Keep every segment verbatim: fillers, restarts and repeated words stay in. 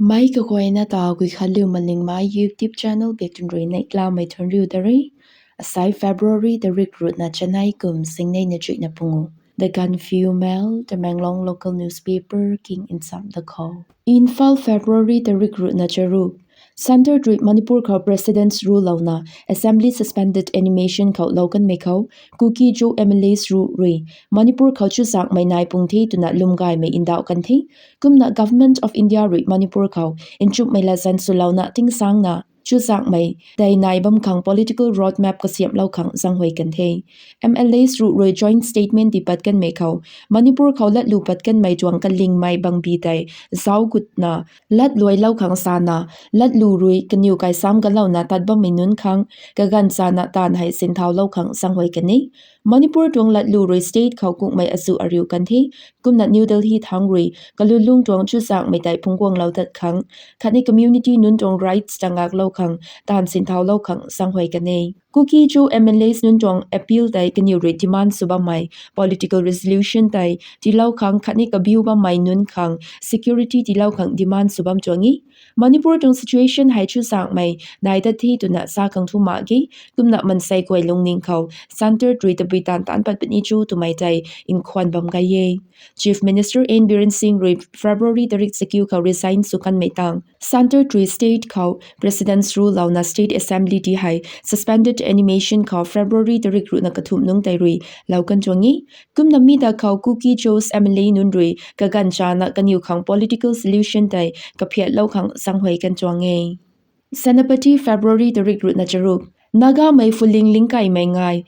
Mei kaguayna ta Guikhanliu Malingmei YouTube channel biak tun rui neihlamei thuanriu da re. Asai February tarik ruhna chanei kum singnei na chuihna pungu. The Gaanphiu Mail, Tamenglong local newspaper king nsam da khou. Imphal, February tarik ruhna charuk. Centre rui Manipur khou President's Rule louna Assembly suspended animation khou lou kanmei khou, Kuki-Zo M L As ruh rui Manipur khou chuzaenghmei nai pung the twna lwmgaymei ndauh kan the. Kumna Government of India rui Manipur khou nchumhmei latzan swlouna tingsangna chuzaenghmei tei nai bam khang political roadmap kasiamhlou khang zaenghuay kan the. M L As ruh rui joint statement tii pat kanmei khou, Manipur khou latlu pat kanmei tuang kalingmei bangbi tei zauc gutna latluailou khang sana, latlu rui kaniw kaisam galouna tat bammei nunc khang kaganv chana taanv hei sinthaulou khang zaenghuay kan e. Manipur tuang latlu rui state khou kungmei azuh ariu kan the. Kumna New Delhi thangc rui kalulung tuang chuzaenghmei tei phungcguanglou tat khang khatni community nunc tuang rights ta ngaklou khang taanv sinthaulou khang zaenghuay kan e. Kuki-Zo M L As nunc tuang appeal tei kaniw rui demand sw bammei political resolution tei tiilou khang khatni kabiu bammei nunc khang security tiilou khang demand sw bam tuang e. Manipur tuang situation hei chuzaenghmei nai tat the twna sa khang thu mak ge. Kumna mansei guay lungning khou Centre rui tabui taanv taanc pat puni cho twmei tei nkhwan bam gay e. Chief Minister N Biren Singh rui February tarik chakiu khou resign sw kanmei tang, Centre rui state khou President's Rule louna State Assembly ti hei suspended animation khou February tarik ruhna kathumh nungc tei rui lou kan tuang e. Kumna mi ta khou Kuki-Zo M L A nunc rui kaganv chana kaniw khang political solution tei kaphiatlou khang zaenghuay kan tuang e. Senapati, February tarik ruhna charuk. Nagamei Phuling Lingkaimei ngai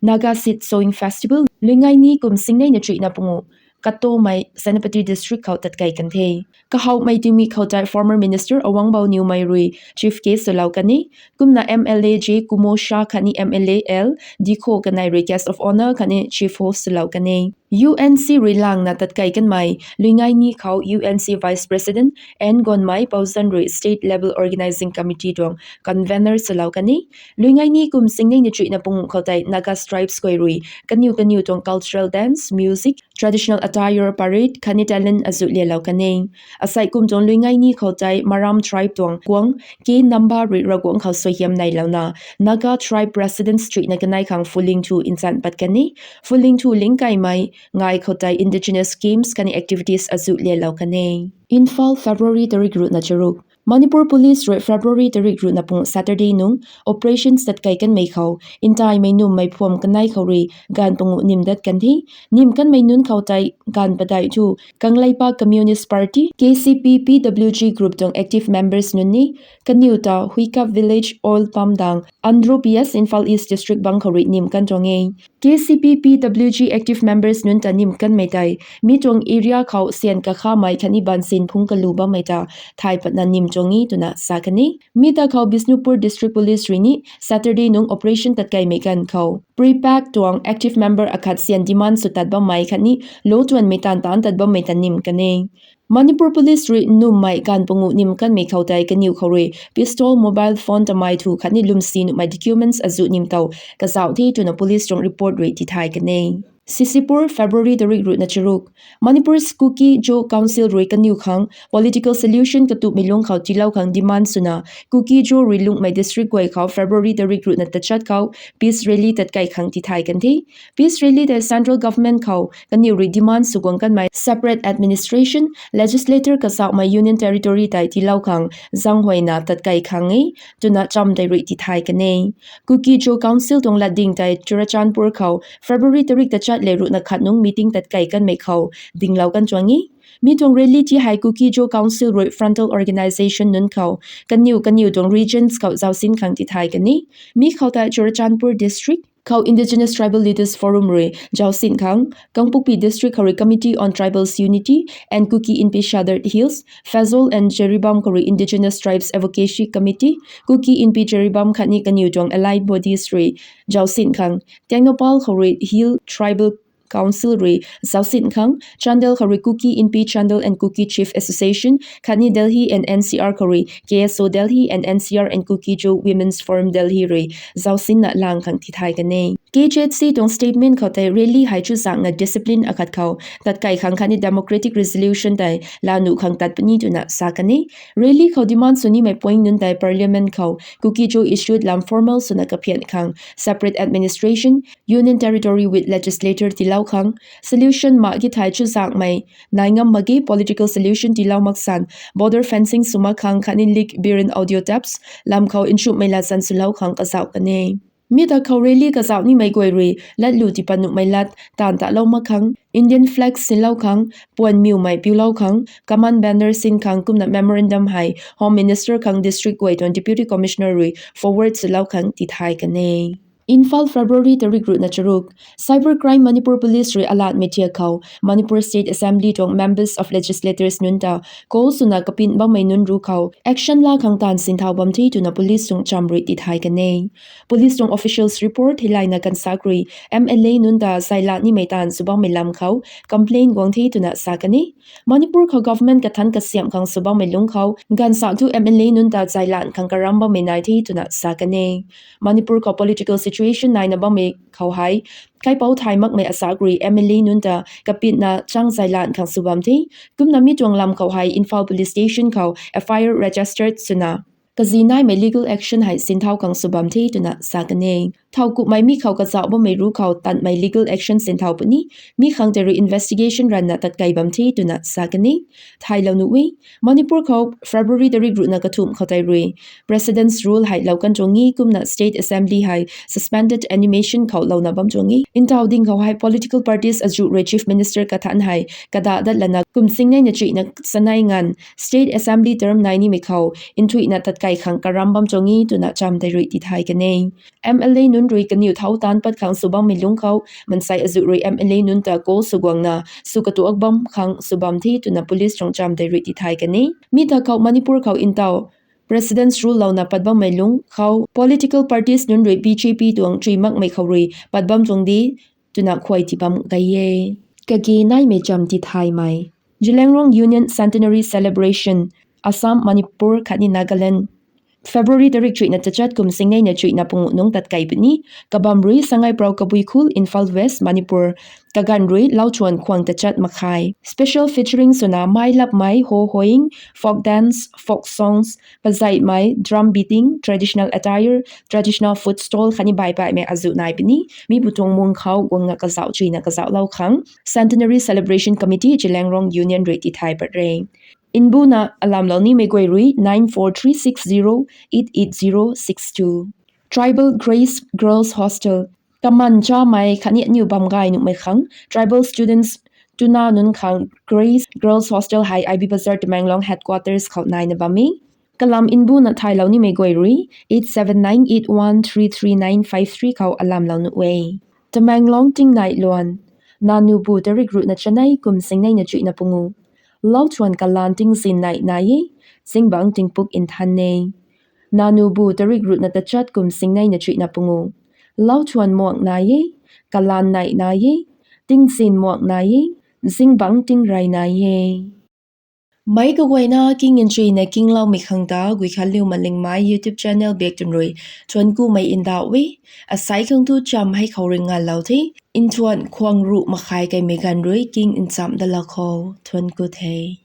Naga Seed Sowing Festival Luingai ni kum singnei na chuihna pungu katomei Senapati District khou tatkei kan the. Kahouhmei tingmik khou tei former Minister Awangbou Newmai rui chief guest swlou kan e. Kumna M L A J Kumo Shah khatni M L A L Dikho Kanei rui guest of honour khatni chief host swlou kan e. U N C rui langna tatkei kanmei Luingai ni khou U N C Vice President N Gonmei Pouzan rui State Level Organising Committee tuang convener swlou kan e. Luingai ni kum singnei na chuihna pungu khou tei Naga tribes guay rui kaniw kaniw tuang cultural dance, music, traditional attire, parade khatni talent azuh lialou kan e. Asei kum tuang Luingai ni khou tei Maram tribe tuang kuang K Namba rui Ravguangc khou suaihiam neilouna Naga tribe president chuihna kanei khang Phuling thu nchan pat kan e. Phuling thu Lingkaimei ngai khou tei indigenous games khatni activities azuh lialou kan e. Imphal, February tarik ruhna charuk. Manipur Police rui February tarik ruhna pung Saturday nung operation tatkei kanmei khou ntaimei nummei phuam kanei khou rui ganv pungu nim dat kan the. Nim kanmei nunc khou tei ganv padeih thu Kangleipak Communist Party, K C P P W G group tuang active members nunc ni. Kaniw ta Huikap Village oil pump dang Andro P S Imphal East District bang khou rui nim kan tuang e. K C P P W G active members nunc ta nim kanmei tei mi tuang area khou syan kakhamei khatni bansin phungc kalu bammei ta thay patna nim tuang e twna sa kan e. Mi ta khou Bishnupur District Police rui ni Saturday nung operation tatkeimei ganv khou Prepack tuang active member akhat syan demand sw tat bammei khatni lou tuanmei taanv taanc tat bammei ta nim kan e. Manipur Police rui nummei ganv pungu nim kanmei khou tei kaniw khou rui pistol, mobile phone tamei thu khatni lwmsi nuhmei documents azuh nim tow kazauh the twna police tuang report rui tithay kan e. Sisipur, February tarik ruhna charuk. Manipur Kuki-Zo Council rui kaniw khang political solution katupmei lungc khou tiilou khang demand swna Kuki-Zo rui lungmei district guay khou February tarik ruhna tachat khou peace rally tatkei khang tithay kan the. Peace rally tei central government khou kaniw rui demand sw guang kanmei separate administration, legislature kazauhmei union territory tei tiilou khang zaenghuayna tatkei khang e twna cham tei rui tithay kan e. Kuki-Zo Council tuang latding tei Churachandpur khou February tarik tachat le ruhna khat nung meeting tatkei kanmei khou dinglou kan tuang e. Mi tuang rally ti hei Kuki-Zo Council rui frontal organisation nunc khou kaniw kaniw tuang regions khou zausin khang tithay kan e. Mi khou tei Churachandpur District khou Indigenous Tribal Leaders Forum rui zausin khang, Kangpokpi District khou rui Committee on Tribals Unity and Kuki Inpi Chadar Hills, Pherzawl and Jiribam khou rui Indigenous Tribes Advocacy Committee, Kuki Inpi Jiribam khatni kaniw tuang allied bodies rui zausin khang, Tengnoupal khou rui Hill Tribal Council rui zausin khang, Chandel khou rui Kuki Inpi Chandel and Kuki Chief Association khatni Delhi and N C R khou rui K S O Delhi and N C R and Kuki-Zo Women's Forum Delhi rui zausinna lang khang tithay kan e. KZC tuang statement khou tei rally hei chuzaenghna discipline akhat khou tatkai khang khatni democratic resolution tei laa nuh khang tat puni twna sa kan e. Rally khou demand sw nimei point nunc tei parliament khou Kuki-Zo issue lam formal swna kaphian khang, separate administration, union territory with legislature tiilou khang, solution mak ki thei chuzaenghmei nai ngam mak ge, political solution tiilou mak san, border fencing sw mak khang khatni leak Biren audio tapes lam khou nchumhmei lat san swlou khang kazauh kan e. Mi ta khou rally kazauh nimei guay rui latlu tiipat nuhmei lat taanv talou mak khang, Indian flag sinlou khang, puan miwmei piulou khang, command banner sin khang kumna memorandum hei Home Minister khang district guay tuang Deputy Commissioner rui forward swlou khang tithay kan e. Imphal, February tarik ruhna charuk. Cyber crime Manipur Police rui alatmei thiak khou Manipur State Assembly tuang members of legislators nunc ta call swna kapin bammei nunc ruc khou action laa khang taanv sinthau bam the twna police tuang cham rui tithay kan e. Police tuang officials report hei layna ganvsaekc rui MLA nunc ta zaylat nimei taanv sw bammei lam khou complain guang the twna sa kan e. Manipur khou government kathanc kasiamh khang sw bammei lungc khou ganvsaekc thu MLA nunc ta zaylat khang karam bammei nai the twna sa kan e. Manipur khou political situation naina bammei khou hei kaipouc thay makmei asaekc rui MLA nunc ta kapitna chang zaylat khang sw bam the. Kumna mi tuang lam khou hei Imphal Police Station khou FIR registered swna kazi naimei legal action hei sinthau khang sw bam the twna sa kan e. Thowkumhmei mi khou kazauh bammei ruc khou tanmei legal action sinthau puni, mi khang tei rui investigation ranvna tatkei bam the twna sa kan e. Thaylou nuh e, Manipur khou February tarik ruhna kathumh khou tei rui President's Rule hei lou kan tuang e kumna State Assembly hei suspended animation khou louna bam tuang e. Ntaw ding khou hei political parties azuh rui Chief Minister kathanc hei kadah dat lana kum singneina chuihna chanei nganv State Assembly term nai nimei khou nthuihna tatkei khang karam bam tuang e twna cham tei rui tithay kan e. MLA nunc rui kaniw thau taanc pat khang sw bammei lungc khou mansei azuh rui MLA nunc ta call sw guangna sw katuak bam khang sw bam the twna police tuang cham tei rui tithay kan e. Mi ta khou Manipur khou ntaw President's Rule louna pat bammei lungc khou political parties nunc rui BJP tuang chuy makmei khou rui pat bam tuang de twna khuay tii bam gay e. Kage naimei cham tithaymei. Zeliangrong Union Centenary Celebration, Assam, Manipur khatni Nagaland. February tarik chuihna tachat kum singneina chuihna punguh nungc tatkei puni. Kabam rui Sangai Pro Kabui Khul, Imphal West, Manipur. Kaganv rui Lauchuan khwang tachat makhai. Special featuring swna Mai Lapmei, Ho Hoing, folk dance, folk songs, pazeihmei, drum beating, traditional attire, traditional food stall khatni baipaihmei azuh nai puni. Mi pu tuang mung khou guangna kazauh chuina kazauhlou khang Centenary Celebration Committee, Zeliangrong Union rui tithay pat re. Nbuna alamlou nimei guay rui nine four three six zero eight eight zero six two. Tribal Grace Girls Hostel. Kaman chamei khatni aniw bam gay nuhmei khang tribal students tuna nunc khang Grace Girls Hostel hei IB Bazar, Tamenglong headquarters khou naina bam e. Kalam nbuna thaylou nimei guay rui eight seven nine eight one three three nine five three khou alamlou nuh e. Tamenglong tingnai luan. Nanubu tarik ruhna chanei kum singneina chuihna punguh. Lauchuan kalan tingzin nai nai e, zingbangc tingpuk nthan e. Nanubu tarik ruhna tachat kum singneina chuihna punguh. Lauchuan muak nai e, kalan nai nai e, tingzin muak nai e, zingbangc tingrey nai e. Meic kaguayna king nchuina kingloumei khang ta Guikhanliu Malingmei YouTube channel biak twn rui thuanc kumei ndauh e. Asei khang tu cham hei khou rui nganlou the. Nthuan khwang ruh makhai kaimei ganv rui king nchamh dalou khou thuanc ku the.